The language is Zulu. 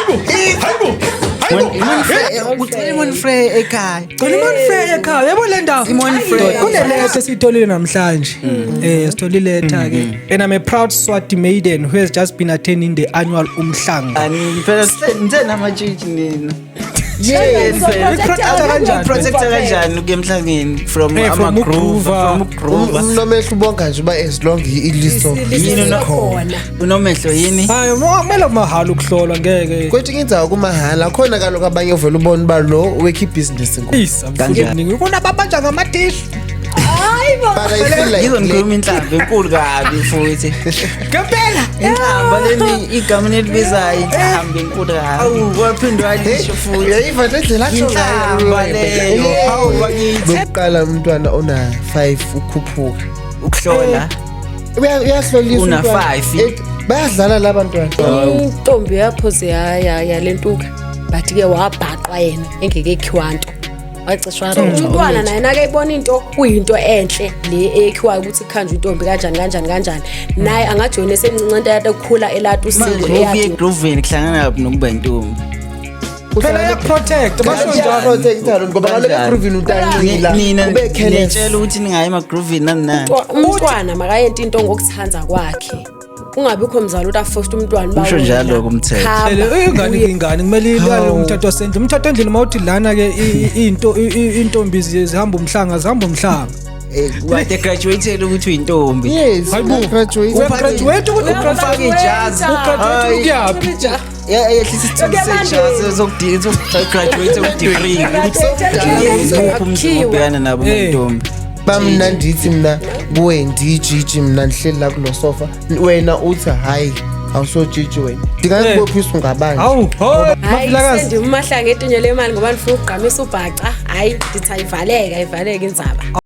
Hayibo, hayibo, hayibo. Ugcina iMont Frere ekhaya. Gcina iMont Frere ekhaya. Yebo, le ndawo. iMont Frere. Kuneletha esiyitholile namhlanje. Sitholile iletha ke. And I'm a proud Swati maiden who has just been attending the annual Umhlanga. Ani phela nithe namatshitshi nina. Yes. Protector kanjani? Protector kanjani ukuya emhlangeni from From ama-groove, uGroover. from uGroover. Unomehlo ubonga nje uba as long iliso Yini khona. Unomehlo yini? Hayi, kumele mahhala ukuhlolwa, ngeke. Kwethi indzawo kumahala khona kaloku, abanye uvele ubone uba lo wekhe ibhizinisi nkulu. Is Kanjani? Kunababanja ngamadishu. Hayi bo. But I feel like Ngizonikhuluma inhlambi enkulu kabi futhi. Ngempela. Inhlamba leni, igama nelibizayo, inhlambi enkulu kabi. Awu, waphinde walisho futhi. Uyayiva le ndlela atsho ngayo? Inhlamba leyo. Hawu bakithi. Lokuqala umntwana ona-5 ukhuphuka. Ukuhlola. Uyahloliswa Una umntwana. 5. Bayadlala la bantwana. Intombi yaphoze yalentuka, but ke wabhaqwa yena engeke ekhiwa nto, wacishwa. Umntwana naye nakeyibona into kuyinto enhle le ekhiwayo, ukuthi kukhanjwe intombi kanjani kanjani kanjani, naye angajoyina esemncinci, into yade kukhula elati usiko. Manje ukuya Eyadi. egrooveni kuhlangana kuphi nokuba intombi? Phela iyaprotect, basho njalo. Protector, ngoba kaloku Kanjani? egroovini utanqila Nina ube careless. nitshela ukuthi ningayi emagroovini nani nani. Umntwana makayente into ngokuthanza kwakhe, kungabikho mzali ukuthi afoste umntwana uba Usho wena njalo kumthetho. khamba, Phela ingane uye. ingane kumele ilale umthetho wasendlini. Umthetho endlini mawuthi lana ke into intombi zihamba umhlanga, zihamba umhlanga. Kade graduate ukuthi uyintombi. Yes. Hayibo. Graduate. Uyagraduate ukuthi Ufake ijazi. Ugraduate ukuyaphi? Yehlisa isithunzi sejazi zokugraduate ku-degree. Ukuthi umzimba ubhekana nabo ntombi. Bamna ndithi mna kuwe ndiyijiji, mna ndihleli la kulo sofa, wena uthi hayi, awusojiji wena, ndingakubophisa ungabanje. Hawu, ho, Hayi. Mafilakazi. Sendiumahlanga etinye lemali ngoba ndifuna ukugqamisa ubhaca. Hayi, ndithi ayivaleke, ayivaleke indzaba.